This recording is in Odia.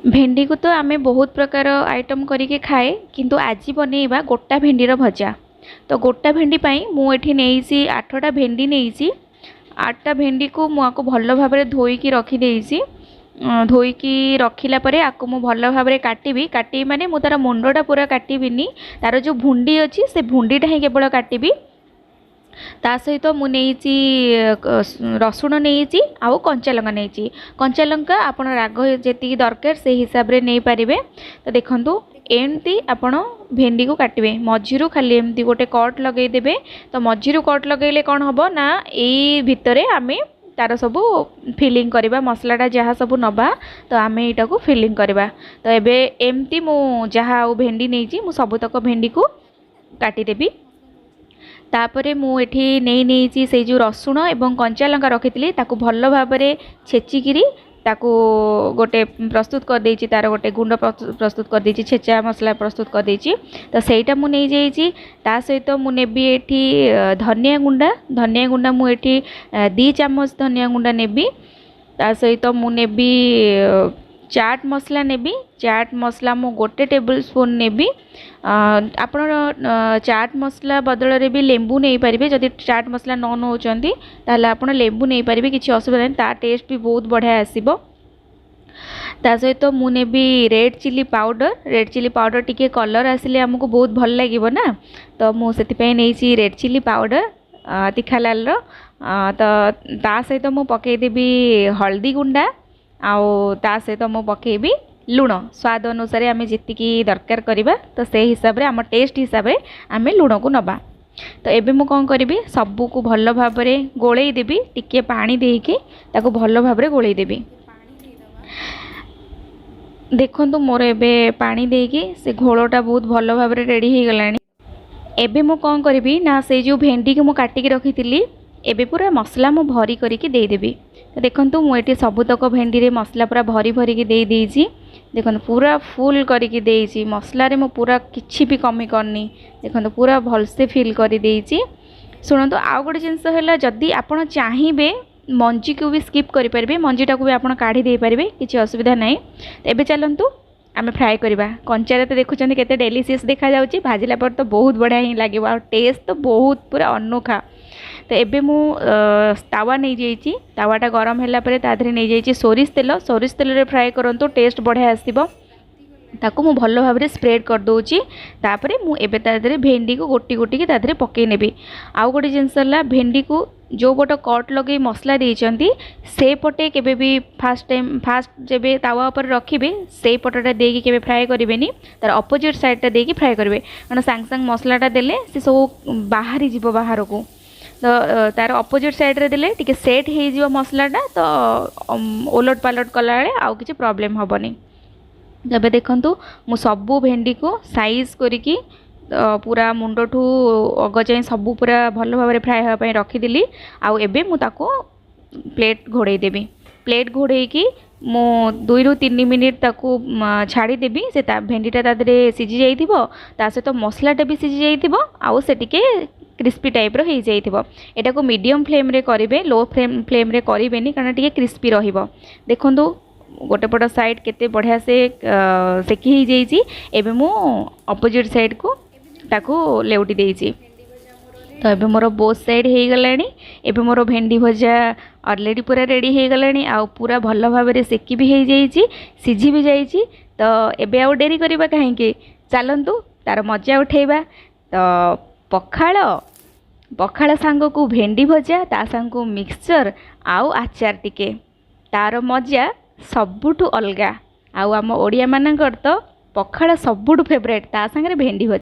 ଭେଣ୍ଡିକୁ ତ ଆମେ ବହୁତ ପ୍ରକାର ଆଇଟମ୍ କରିକି ଖାଏ, କିନ୍ତୁ ଆଜି ବନେଇବା ଗୋଟା ଭେଣ୍ଡିର ଭଜା। ତ ଗୋଟା ଭେଣ୍ଡି ପାଇଁ ମୁଁ ଏଠି ନେଇଛି 8ଟା ଭେଣ୍ଡି ନେଇଛି। 8ଟା ଭେଣ୍ଡିକୁ ମୁଁ ଆକୁ ଭଲ ଭାବରେ ଧୋଇକି ରଖିଦେଇଛି। ଧୋଇକି ରଖିଲା ପରେ ଆକୁ ମୁଁ ଭଲ ଭାବରେ କାଟିବି। କାଟିବି ମାନେ ମୁଁ ତା'ର ମୁଣ୍ଡଟା ପୁରା କାଟିବିନି, ତା'ର ଯେଉଁ ଭୁଣ୍ଡି ଅଛି ସେ ଭୁଣ୍ଡିଟା ହିଁ କେବଳ କାଟିବି। ତା ସହିତ ମୁଁ ନେଇଛି ରସୁଣ ନେଇଛି ଆଉ କଞ୍ଚା ଲଙ୍କା ନେଇଛି। କଞ୍ଚା ଲଙ୍କା ଆପଣ ରାଗ ଯେତିକି ଦରକାର ସେଇ ହିସାବରେ ନେଇପାରିବେ। ତ ଦେଖନ୍ତୁ, ଏମିତି ଆପଣ ଭେଣ୍ଡିକୁ କାଟିବେ, ମଝିରୁ ଖାଲି ଏମିତି ଗୋଟେ କଟ୍ ଲଗାଇଦେବେ। ତ ମଝିରୁ କଟ୍ ଲଗାଇଲେ କ'ଣ ହେବ ନା, ଏଇ ଭିତରେ ଆମେ ତା'ର ସବୁ ଫିଲିଂ କରିବା, ମସଲାଟା ଯାହା ସବୁ ନେବା, ତ ଆମେ ଏଇଟାକୁ ଫିଲିଂ କରିବା। ତ ଏବେ ଏମିତି ମୁଁ ଯାହା ଆଉ ଭେଣ୍ଡି ନେଇଛି, ମୁଁ ସବୁତକ ଭେଣ୍ଡିକୁ କାଟିଦେବି। ତାପରେ ମୁଁ ଏଠି ନେଇ ନେଇଛି ସେଇ ଯେଉଁ ରସୁଣ ଏବଂ କଞ୍ଚା ଲଙ୍କା ରଖିଥିଲି, ତାକୁ ଭଲ ଭାବରେ ଛେଚିକିରି ତାକୁ ଗୋଟେ ପ୍ରସ୍ତୁତ କରିଦେଇଛି, ତା'ର ଗୋଟେ ଗୁଣ୍ଡ ପ୍ରସ୍ତୁତ କରିଦେଇଛି, ଛେଚା ମସଲା ପ୍ରସ୍ତୁତ କରିଦେଇଛି। ତ ସେଇଟା ମୁଁ ନେଇଯାଇଛି। ତା ସହିତ ମୁଁ ନେବି ଏଠି ଧନିଆ ଗୁଣ୍ଡା। ଧନିଆ ଗୁଣ୍ଡା ମୁଁ ଏଠି 2 ଚାମଚ ଧନିଆ ଗୁଣ୍ଡା ନେବି। ତା ସହିତ ମୁଁ ନେବି ଚାଟ୍ ମସଲା ନେବି। ଚାଟ୍ ମସଲା ମୁଁ 1 ଟେବୁଲ୍ ସ୍ପୁନ୍ ନେବି। ଆପଣ ଚାଟ୍ ମସଲା ବଦଳରେ ବି ଲେମ୍ବୁ ନେଇପାରିବେ। ଯଦି ଚାଟ୍ ମସଲା ନ ନେଉଛନ୍ତି, ତାହେଲେ ଆପଣ ଲେମ୍ବୁ ନେଇପାରିବେ, କିଛି ଅସୁବିଧା ନାହିଁ, ତା ଟେଷ୍ଟ ବି ବହୁତ ବଢ଼ିଆ ଆସିବ। ତା ସହିତ ମୁଁ ନେବି red chilli powder. Red chilli powder ଟିକେ କଲର୍ ଆସିଲେ ଆମକୁ ବହୁତ ଭଲ ଲାଗିବ ନା, ତ ମୁଁ ସେଥିପାଇଁ ନେଇଛି ରେଡ଼୍ ଚିଲି ପାଉଡ଼ର ତିଖାଲାଲର। ତ ତା ସହିତ ମୁଁ ପକାଇଦେବି ହଳଦୀ ଗୁଣ୍ଡା, ଆଉ ତା ସହିତ ମୁଁ ପକାଇବି ଲୁଣ। ସ୍ୱାଦ ଅନୁସାରେ ଆମେ ଯେତିକି ଦରକାର କରିବା, ତ ସେଇ ହିସାବରେ ଆମ ଟେଷ୍ଟ ହିସାବରେ ଆମେ ଲୁଣକୁ ନେବା। ତ ଏବେ ମୁଁ କ'ଣ କରିବି, ସବୁକୁ ଭଲ ଭାବରେ ଗୋଳେଇ ଦେବି। ଟିକିଏ ପାଣି ଦେଇକି ତାକୁ ଭଲ ଭାବରେ ଗୋଳେଇ ଦେବି। ଦେଖନ୍ତୁ, ମୋର ଏବେ ପାଣି ଦେଇକି ସେ ଘୋଳଟା ବହୁତ ଭଲ ଭାବରେ ରେଡ଼ି ହେଇଗଲାଣି। ଏବେ ମୁଁ କ'ଣ କରିବି ନା, ସେଇ ଯେଉଁ ଭେଣ୍ଡିକୁ ମୁଁ କାଟିକି ରଖିଥିଲି, ଏବେ ପୁରା ମସଲା ମୁଁ ଭରି କରିକି ଦେଇଦେବି। ତ ଦେଖନ୍ତୁ, ମୁଁ ଏଠି ସବୁତକ ଭେଣ୍ଡିରେ ମସଲା ପୁରା ଭରି ଭରିକି ଦେଇଦେଇଛି। ଦେଖନ୍ତୁ, ପୁରା ଫୁଲ୍ କରିକି ଦେଇଛି ମସଲାରେ, ମୁଁ ପୁରା କିଛି ବି କମି କରିନି। ଦେଖନ୍ତୁ, ପୁରା ଭଲସେ ଫିଲ୍ କରିଦେଇଛି। ଶୁଣନ୍ତୁ, ଆଉ ଗୋଟେ ଜିନିଷ ହେଲା, ଯଦି ଆପଣ ଚାହିଁବେ ମଞ୍ଜିକୁ ବି ସ୍କିପ୍ କରିପାରିବେ, ମଞ୍ଜିଟାକୁ ବି ଆପଣ କାଢ଼ି ଦେଇପାରିବେ, କିଛି ଅସୁବିଧା ନାହିଁ। ଏବେ ଚାଲନ୍ତୁ ଆମେ ଫ୍ରାଏ କରିବା। କଞ୍ଚାରେ ତ ଦେଖୁଛନ୍ତି କେତେ ଡେଲିସିୟସ୍ ଦେଖାଯାଉଛି, ଭାଜିଲା ପରେ ତ ବହୁତ ବଢ଼ିଆ ହିଁ ଲାଗିବ, ଆଉ ଟେଷ୍ଟ ତ ବହୁତ ପୁରା ଅନୋଖା। ତ ଏବେ ମୁଁ ତାୱା ନେଇଯାଇଛି। ତାୱାଟା ଗରମ ହେଲା ପରେ ତା ଦେହରେ ନେଇଯାଇଛି ସୋରିଷ ତେଲ। ସୋରିଷ ତେଲରେ ଫ୍ରାଏ କରନ୍ତୁ, ଟେଷ୍ଟ ବଢ଼ିଆ ଆସିବ। ତାକୁ ମୁଁ ଭଲ ଭାବରେ ସ୍ପ୍ରେଡ଼୍ କରିଦେଉଛି। ତାପରେ ମୁଁ ଏବେ ତା ଦେହରେ ଭେଣ୍ଡିକୁ ଗୋଟି ଗୋଟିକି ତା ଦେହରେ ପକାଇ ନେବି। ଆଉ ଗୋଟେ ଜିନିଷ ହେଲା, ଭେଣ୍ଡିକୁ ଯେଉଁ ପଟ କଟ୍ ଲଗାଇ ମସଲା ଦେଇଛନ୍ତି, ସେ ପଟେ କେବେ ବି ଫାଷ୍ଟ ଟାଇମ୍ ଫାଷ୍ଟ ଯେବେ ତାୱା ଉପରେ ରଖିବେ, ସେଇ ପଟଟା ଦେଇକି କେବେ ଫ୍ରାଏ କରିବେନି। ତା'ର ଅପୋଜିଟ୍ ସାଇଡ଼୍ଟା ଦେଇକି ଫ୍ରାଏ କରିବେ, କାରଣ ସାଙ୍ଗେ ସାଙ୍ଗେ ମସଲାଟା ଦେଲେ ସେ ସବୁ ବାହାରିଯିବ ବାହାରକୁ। ତ ତା'ର ଅପୋଜିଟ୍ ସାଇଡ଼୍ରେ ଦେଲେ ଟିକେ ସେଟ୍ ହେଇଯିବ ମସଲାଟା, ତ ଓଲଟ ପାଲଟ କଲାବେଳେ ଆଉ କିଛି ପ୍ରୋବ୍ଲେମ୍ ହେବନି। ଏବେ ଦେଖନ୍ତୁ, ମୁଁ ସବୁ ଭେଣ୍ଡିକୁ ସାଇଜ୍ କରିକି ପୁରା ମୁଣ୍ଡଠୁ ଅଗ ଯାଏଁ ସବୁ ପୁରା ଭଲ ଭାବରେ ଫ୍ରାଏ ହେବା ପାଇଁ ରଖିଦେଲି। ଆଉ ଏବେ ମୁଁ ତାକୁ ପ୍ଲେଟ୍ ଘୋଡ଼େଇ ଦେବି। ପ୍ଲେଟ୍ ଘୋଡ଼େଇକି ମୁଁ 2ରୁ 3 ମିନିଟ୍ ତାକୁ ଛାଡ଼ିଦେବି। ସେ ତା ଭେଣ୍ଡିଟା ତା ଦେହରେ ସିଝି ଯାଇଥିବ, ତା ସହିତ ମସଲାଟା ବି ସିଝି ଯାଇଥିବ, ଆଉ ସେ ଟିକେ କ୍ରିସ୍ପି ଟାଇପ୍ର ହେଇଯାଇଥିବ। ଏଟାକୁ ମିଡ଼ିୟମ୍ ଫ୍ଲେମ୍ରେ କରିବେ, ଲୋ ଫ୍ଲେମ୍ରେ କରିବେନି, କାରଣ ଟିକେ କ୍ରିସ୍ପି ରହିବ। ଦେଖନ୍ତୁ, ଗୋଟେ ପଟ ସାଇଡ଼୍ କେତେ ବଢ଼ିଆ ସେ ସେକି ହେଇଯାଇଛି। ଏବେ ମୁଁ ଅପୋଜିଟ୍ ସାଇଡ଼୍କୁ ତାକୁ ଲେଉଟି ଦେଇଛି। ତ ଏବେ ମୋର ବୋଥ୍ ସାଇଡ଼୍ ହେଇଗଲାଣି। ଏବେ ମୋର ଭେଣ୍ଡି ଭଜା ଅଲରେଡ଼ି ପୁରା ରେଡ଼ି ହେଇଗଲାଣି, ଆଉ ପୁରା ଭଲ ଭାବରେ ସେକି ବି ହେଇଯାଇଛି, ସିଝି ବି ଯାଇଛି। ତ ଏବେ ଆଉ ଡେରି କରିବା କାହିଁକି, ଚାଲନ୍ତୁ ତା'ର ମଜା ଉଠେଇବା। ତ ପଖାଳ ସାଙ୍ଗକୁ ଭେଣ୍ଡି ଭଜା, ତା ସାଙ୍ଗକୁ ମିକ୍ସଚର୍ ଆଉ ଆଚାର ଟିକେ, ତା'ର ମଜା ସବୁଠୁ ଅଲଗା। ଆଉ ଆମ ଓଡ଼ିଆମାନଙ୍କର ତ ପଖାଳ ସବୁଠୁ ଫେଭରାଇଟ୍, ତା ସାଙ୍ଗରେ ଭେଣ୍ଡି ଭଜା।